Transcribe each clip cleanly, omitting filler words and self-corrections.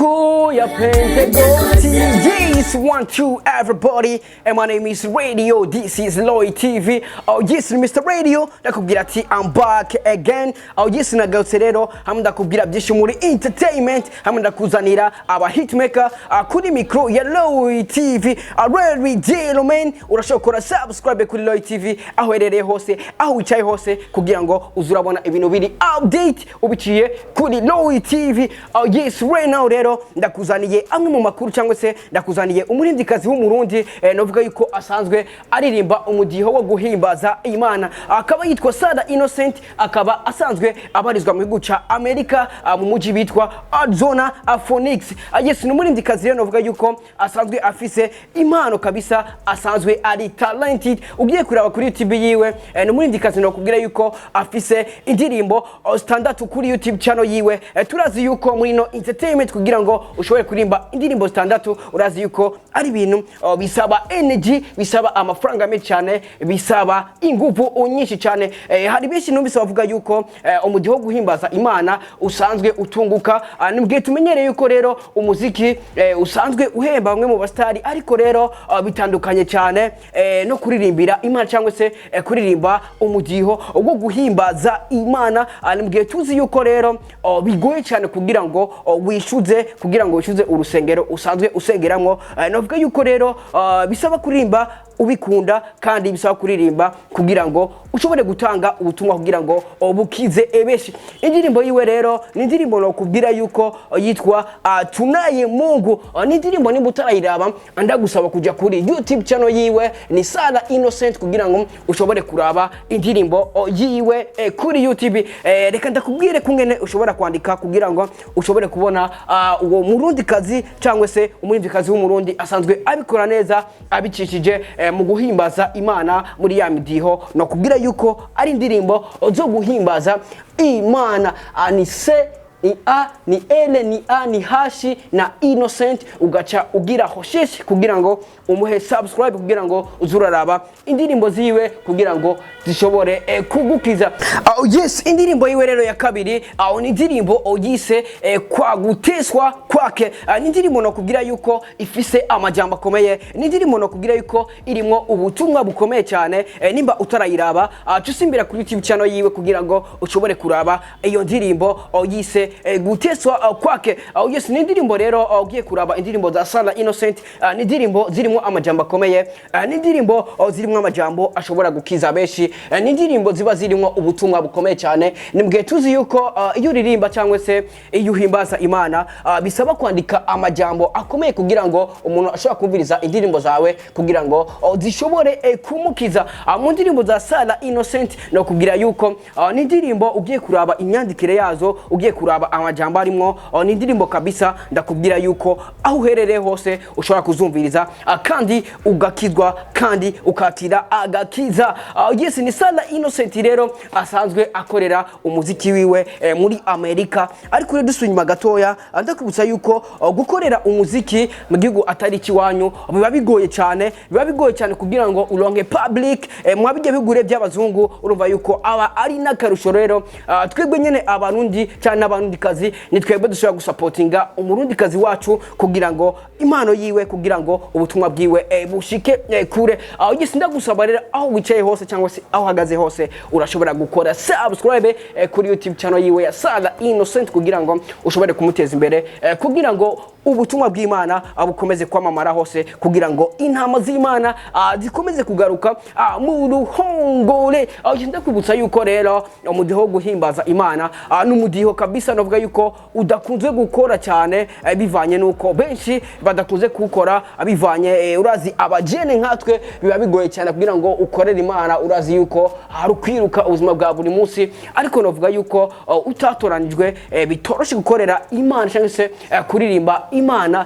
Siku ya Pentecost. Yes, one, two, everybody. And my name is Radio. This is Lloyd TV. Oh, yes, Mr. Radio. Ndakubwira ati I'm back again. Oh, yes, nagarutse rero hamwe ndakubwira byinshi muri entertainment, hamwe ndakuzanira aba hitmaker kuri micro ya Lloyd TV. Rary gentlemen, urashobora gukora subscribe kuri Lloyd TV aho uherereye hose, aho wicaye hose, kugira ngo uze urabona ibintu biri update ubiciye kuri Lloyd TV. Oh, yes, right now rero ndakuzaniye amwe mu makuru, cyangwa se ndakuzaniye umuririmbyikazi w'Umurundi, novuga yuko asanzwe aririmba umudiho wo guhimbaza Imana, akaba yitwa Sada Innocent, akaba asanzwe abarizwa mu gihugu ca Amerika, mu muji bitwa Arizona, Phoenix. Yes, ni umuririmbyikazi rero novuga yuko asanzwe afise impano kabisa, asanzwe ari talented. Ugiye kuraba kuri YouTube yiwe, ni umuririmbyikazi nokubwira yuko afise indirimbo zitandatu kuri YouTube channel yiwe. Turazi yuko muri no entertainment, kugira ngo ushobore kuririmba indirimbo zitandatu, urazi yuko ari ibintu bisaba energy, bisaba amafaranga menshi cyane, bisaba inguvu nyinshi cyane. Hari benshi numvise bavuga yuko umudiho wo guhimbaza Imana usanzwe utunguka. Nibwiye tumenyereye yuko rero umuziki usanzwe uhemba bamwe mu basitari, ariko rero bitandukanye cyane no kuririmbira Imana cyangwa se kuririmba umudiho wo guhimbaza Imana. Nibwiye tuzi yuko rero bigoye cyane kugira ngo wishuze, kugira ngo wishuze urusengero usanzwe usengeramwo. Navuga yuko rero bisaba kuririmba ubikunda, kandi bisaba kuririmba kugira ngo ushobore gutanga ubutumwa, kugira ngo bukize benshi. Indirimbo yiwe rero ni indirimbo nokubwira yuko yitwa Tunaye Mungu. Ni indirimbo nimba utarayiraba, ndagusaba kujya kuri YouTube channel yiwe, ni Sara Innocent, kugira ngo ushobore kuraba indirimbo yiwe kuri YouTube. Reka ndakubwire kungene ushobora kwandika kugira ngo ushobore kubona uwo Murundikazi cyangwa se umuririmbyikazi w'Umurundi asanzwe abikora neza, abicishije mu guhimbaza Imana muri ya midiho no kubwira yuko ari indirimbo zo guhimbaza Imana. Ni C, ni A, ni L, ni A, ni H na Innocent, ugaca ugira recherche kugira ngo umuhe subscribe, kugira ngo uzuraraba indirimbo ziwe, kugira ngo zishobore kugukiza. Yes, indirimbo yiwe rero ya kabiri aho ni indirimbo yise Kwa Guteswa Kwake. Ni indirimbo nokubwira yuko ifise amajambo akomeye, ni indirimbo nokubwira yuko irimwo ubutumwa bukomeye cyane. Nimba utarayiraba, usimbira kuri YouTube channel yiwe kugira ngo ushobore kuraba iyo ndirimbo yise Guteswa Kwake. Yes, ni indirimbo rero ugiye kuraba indirimbo za Sara Innocent, ni indirimbo zirimo amajambo akomeye, ni indirimbo zirimo amajambo ashobora gukiza benshi, ni indirimbo ziba zirimo ubutumwa bukomeye cyane. Nimbwiye tuzi yuko iyo uririmba cyangwa se iyo uhimbaza Imana, bisaba kwandika amajambo akomeye kugira ngo umuntu ashobora kumviriza indirimbo zawe, kugira ngo zishobore kumukiza. Mu ndirimbo za Sara Innocent no kubwira yuko ni indirimbo ugiye kuraba imyandikire yazo, ugiye kuraba amajambo arimwo, ni indirimbo kabisa ndakubwira yuko aho uherereye hose ushobora kuzumviriza, kandi ugakizwa, kandi ukatira agakiza. Yes, ni Sara Innocent rero asanzwe akorera umuziki wiwe muri Amerika. Ariko rero dusubiye inyuma gatoya, ndakwibutsa yuko gukorera umuziki mu gihugu atari ikiwanyu biba bigoye cyane, biba bigoye cyane kugira ngo uronke public mwa bijya bigure by'abazungu. Urumva yuko aba ari n'akarusho rero. Twebwe nyene Abarundi cyane n'Abarundikazi, ni twebwe dushobora gusapotinga Umurundikazi wacu kugira ngo impano yiwe, kugira ngo ubutumwa bwiwe bushike kure. Aho gisi ndagusaba rero, aho wicaye hose cyangwa se aho uhagaze hose, urashobora gukora subscribe kuri YouTube channel yiwe ya Sara Innocent kugira ngo ushobore kumuteza imbere, kugira ngo ubutumwa bw'Imana bukomeze kwamamara hose, kugira ngo intama z'Imana zikomeze kugaruka mu ruhongore. Aho ndakwibutsa yuko rero umudiho wo guhimbaza Imana ni umudiho kabisa navuga yuko udakunzwe gukora cyane, bivanye nuko benshi badakunze kuwukora, bivanye urazi abajene nkatwe biba bigoye cyane kugira ngo ukorere Imana. Urazi yuko hari ukwiruka ubuzima bwa buri munsi, ariko navuga yuko utatoranijwe bitoroshe gukorera Imana cyangwa se kuririmba Imana,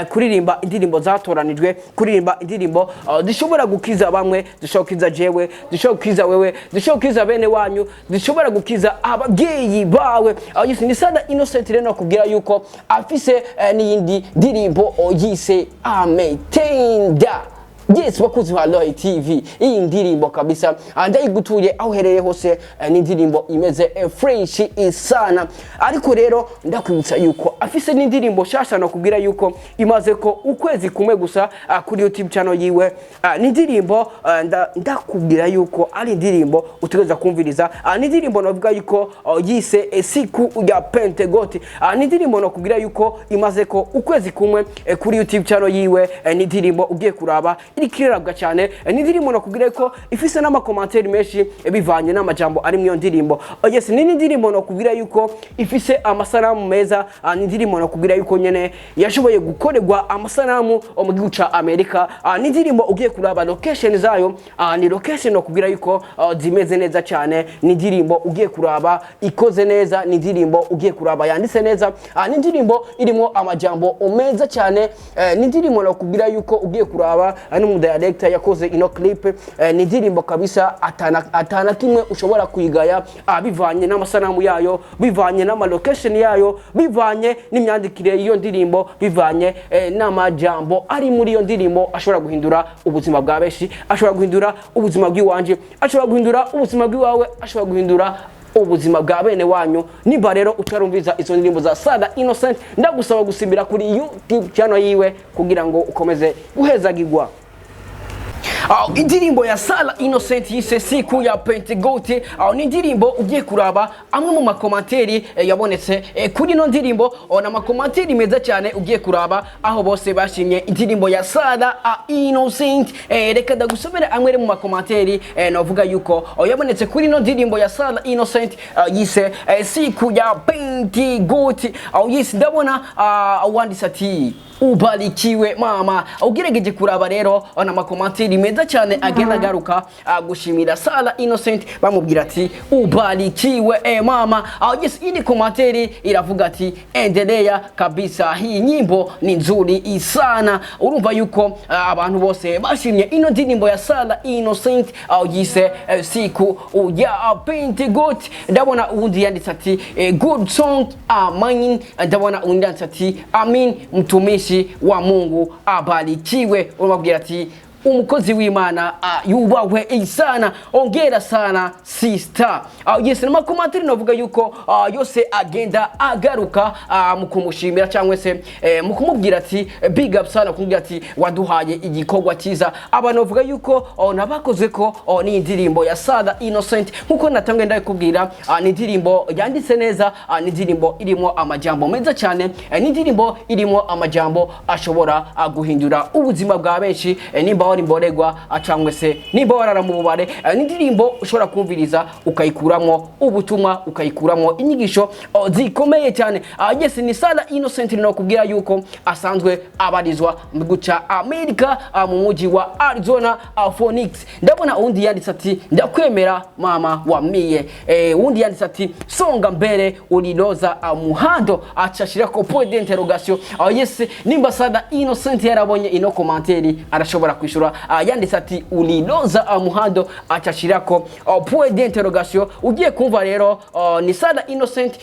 kuririmba indirimbo zatoranijwe, kuririmba indirimbo zishobora gukiza bamwe, zishobora gukiza jewe, zishobora gukiza wewe, zishobora gukiza bene wanyu, zishobora gukiza ababyeyi bawe. Yes, ni Sada Innocent rero nakubwira yuko afise n'iyindi ndirimbo yise Ametenda. Yes, bakunzi ba Roy TV, iyi ndirimbo kabisa ndayigutuye aho uherereye hose. Ni indirimbo imeze fresh sana, ariko rero ndakwibutsa yuko afise n'indirimbo shasha nakubwira yuko imaze ko ukwezi kumwe gusa kuri YouTube channel yiwe. Ni indirimbo ndakubwira yuko ari indirimbo utegereza kumviriza. Ni indirimbo navuga yuko yise Siku ya Pentecote. Ni indirimbo nakubwira yuko imaze ko ukwezi kumwe kuri YouTube channel yiwe. Ni indirimbo ugiye kuraba iriko irarabwa cyane. Ni indirimbo nakubwira yuko ifise n'ama commentaires menshi bivanye n'amajambo ari mu iyo ndirimbo. Oh, yes, ni indirimbo nakubwira yuko ifise amasanamu meza. Ni indirimbo nakubwira yuko nyene yashoboye gukorerwa amasanamu mu gihugu ca Amerika. Ni indirimbo ugiye kuraba location zayo, ni location nakubwira yuko zimeze neza cyane. Ni indirimbo ugiye kuraba ikoze neza, ni indirimbo ugiye kuraba yanditse neza. Ni indirimbo irimo amajambo meza cyane. Ni indirimbo nakubwira yuko ugiye kuraba n'umu director yakoze ino clip. Ni indirimbo kabisa atana kimwe ushobora kuyigaya, bivanye n'amasanamu yayo, bivanye n'ama location yayo, bivanye n'imyandikire y'iyo ndirimbo, bivanye n'amajambo ari muri iyo ndirimbo ashobora guhindura ubuzima bwa benshi, ashobora guhindura ubuzima bw'iwanje, ashobora guhindura ubuzima bw'iwawe, ashobora guhindura ubuzima bwa bene wanyu. Nimba rero utarumviza izo ndirimbo za Sada Innocent, ndagusaba gusimbira kuri YouTube channel yiwe kugira ngo ukomeze guhezagirwa. Indirimbo ya Sala Innocent yise Siku ya Pentecote ni indirimbo ugiye kuraba amwe mu ma commentaires yabonetse kuri ino ndirimbo. Na ma commentaires meza cyane ugiye kuraba aho bose bashimye indirimbo ya Sala Innocent. Reka ndagusomere amwe mu ma commentaires navuga yuko yabonetse kuri ino ndirimbo ya Sala Innocent yise Siku ya Pentecote. Yise ndabona wanditse ati: "Ubarikiwe mama." Ugerageje kuraba rero na ma commentaires meza cyane agenda agaruka gushimira Sala Innocent, bamubwira ati: "Ubarikiwe mama." Yes, ili commentaire iravuga ati: "Endelea kabisa, hii nyimbo ni nzuri sana." Urumva yuko abantu bose bashimye ino ndirimbo ya Sala Innocent yise Siku ya Pentecote. Ndabona uwundi yanditse ati: "Good song, amen." Ndabona uwundi yanditse ati: "Amin, mtumishi wa Mungu abarikiwe." Urababwira ati: "Umukozi w'Imana yubahwe sana, ongera sana sister." Yes, n'ama commentaires navuga yuko yose agenda agaruka mu kumushimira cyangwa se mu kumubwira ati big up sana, kumubwira ati waduhaye igikorwa cyiza. Abantu bavuga yuko nabakoze ko ni indirimbo ya Sada Innocent nkuko natangiye ndabikubwira. Ni indirimbo yanditse neza, ni indirimbo irimo amajambo meza cyane, ni indirimbo irimo amajambo ashobora guhindura ubuzima bwa benshi. Nimba wari imboregwa cyangwa se nimba warara mu bubare, ni indirimbo ushobora kumviriza ukayikuramo ubutumwa, ukayikuramo inyigisho zikomeye cyane. Yes, ni Sala Innocent no kubwira yuko asanzwe abarizwa mu gihugu ca Amerika, mu mujyi wa Arizona, Phoenix. Ndabona undi yanditse ati: "Ndakwemera mama wa mie." Undi yanditse ati: "Songa mbere, uliloza muhando," acashirako point d'interrogation. Yes, nimba Sada Innocent yarabonye ino commentaire arashobora kwishura. Yanditse ati: "Uliloza muhando," acashirako point d'interrogation. Ugiye kumva rero ni Sada Innocent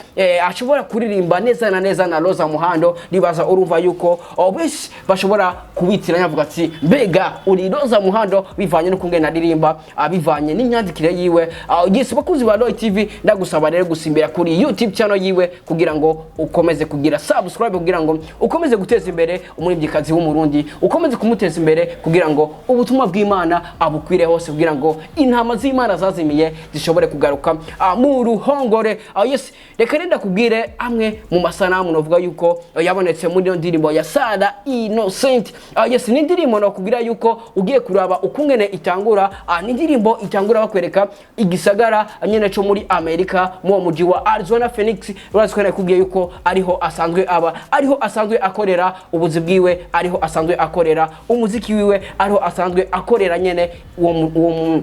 ashobora kuririmba neza na neza na Rosa Muhando. Nibaza urumva yuko benshi bashobora kubitiranya, avuga ati: "Mbega uri Rosa Muhando?" bivanye n'ukungene aririmba, bivanye n'imyandikire yiwe. Yes, bakunzi ba Roy TV, ndagusaba rero gusimbira kuri YouTube channel yiwe kugira ngo ukomeze kugira subscribe, kugira ngo ukomeze guteza imbere umuririmbyikazi w'Umurundi, ukomeze kumuteza imbere kugira ngo ubutumwa bw'Imana abukwire hose, kugira ngo intama z'Imana zazimiye zishobore kugaruka mu ruhongore. Yes, reka rero ndakubwire amwe mu masanamu novuga yuko yabonetse muri iyo ndirimbo ya Sara Innocent. Yes, ni indirimbo nakubwira yuko ugiye kuraba ukungene itangura. Ni indirimbo itangura bakwereka igisagara nyene co muri Amerika, mu muji wa Arizona Phoenix. Urazi ko nakubwiye yuko ariho asanzwe aba, ariho asanzwe akorera ubuzi bwiwe, ariho asanzwe akorera umuziki wiwe, ariho asanzwe akorera nyene uwo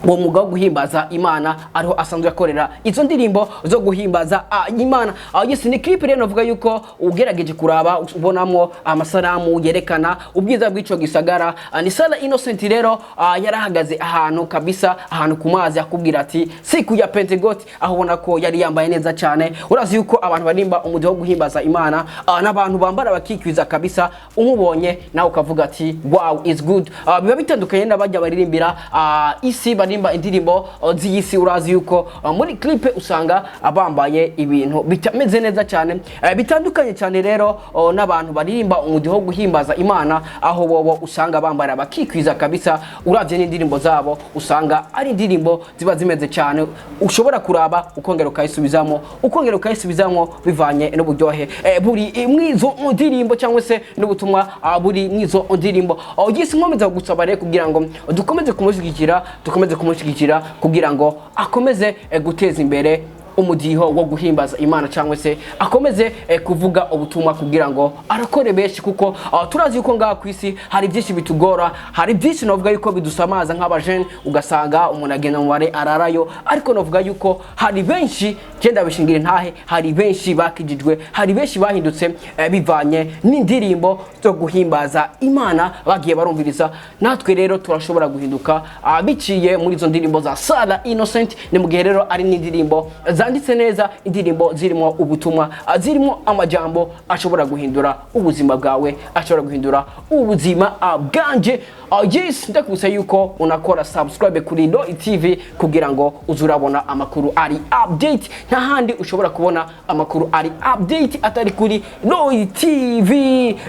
Uwo mwuga wo guhimbaza Imana ariho asanzwe akorera izo ndirimbo zo guhimbaza Imana. Yes, ni clip rero navuga yuko ugerageje kuraba ubonamwo amasanamu yerekana ubwiza bw'ico gisagara. Ni Sara Innocent rero yarahagaze ahantu kabisa, ahantu ku mazi, akubwira ati siku ya Pentecost, aho ubona ko yari yambaye neza cyane. Urazi yuko abantu barimba umudiho wo guhimbaza Imana n'abantu bambara bakikwiza kabisa, umubonye nawe ukavuga ati "Wow, is good." Biba bitandukanye n'abajya baririmbira isi, barimba indirimbo z'iyisi. Urazi yuko muri clip usanga bambaye ibintu bitameze neza cyane, bitandukanye cyane rero n'abantu baririmba umudiho wo guhimbaza Imana, aho bobo usanga bambara bakikwiza kabisa. Uravye n'indirimbo zabo, usanga ari indirimbo ziba zimeze cyane, ushobora kuraba ukongera ukayisubizamo, ukongera ukayisubizamo, bivanye n'uburyohe buri mwizo ndirimbo cyangwa se n'ubutumwa buri mwizo ndirimbo. Yes, nkomeza gusaba rero kugira ngo dukomeze kumushyigikira, dukomeze kumushyigikira kugira ngo akomeze guteza imbere umudiho wo guhimbaza Imana, cyangwa se akomeze kuvuga ubutumwa kugira ngo arakore benshi, kuko turazi yuko ngaha ku isi hari byinshi bitugora, hari byinshi navuga yuko bidusamaza nk'abajene, ugasanga umuntu agenda mu bare ararayo. Ariko navuga yuko hari benshi, genda bishingira intahe, hari benshi bakijijwe, hari benshi bahindutse bivanye n'indirimbo zo guhimbaza Imana bagiye barumviriza. Natwe rero turashobora guhinduka biciye muri izo ndirimbo za Sara Innocent. Ni mu gihe rero ari n'indirimbo zanditse neza, indirimbo zirimo ubutumwa, zirimo amajambo ashobora guhindura ubuzima bwawe, ashobora guhindura ubuzima bwanje. Yes, ndakubutsa yuko unakora subscribe kuri Roy TV kugira ngo uze urabona amakuru ari update. Nta handi ushobora kubona amakuru ari update atari kuri Roy TV.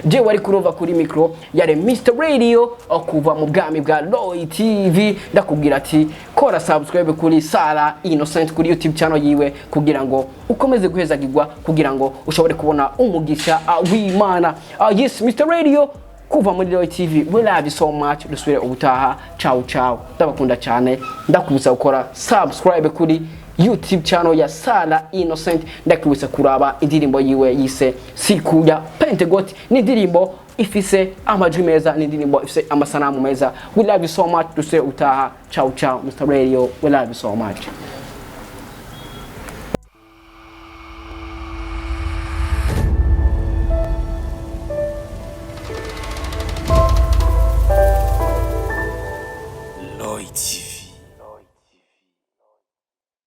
Je wari kurova kuri micro yari Mr Radio kuva mu bwami bwa Roy TV. Ndakubwira ati kora subscribe kuri Sara Innocent kuri YouTube channel yiwe kugira ngo ukomeze guhezagirwa, kugira ngo ushobore kubona umugisha w'Imana. Yes, Mr Radio kuva muri Roy TV, we love you so much. Dusubire ubutaha. Ciao ciao, ndabakunda cyane. Ndakubutsa gukora subscribe kuri YouTube channel ya Sara Innocent. Ndakubutsa kuraba indirimbo yiwe yise Siku ya Pentecost. Ni indirimbo ifise amajwi meza, ni indirimbo ifise amasanamu meza. We love you so much. Dusubire ubutaha. Ciao ciao. Mr Radio, we love you so much.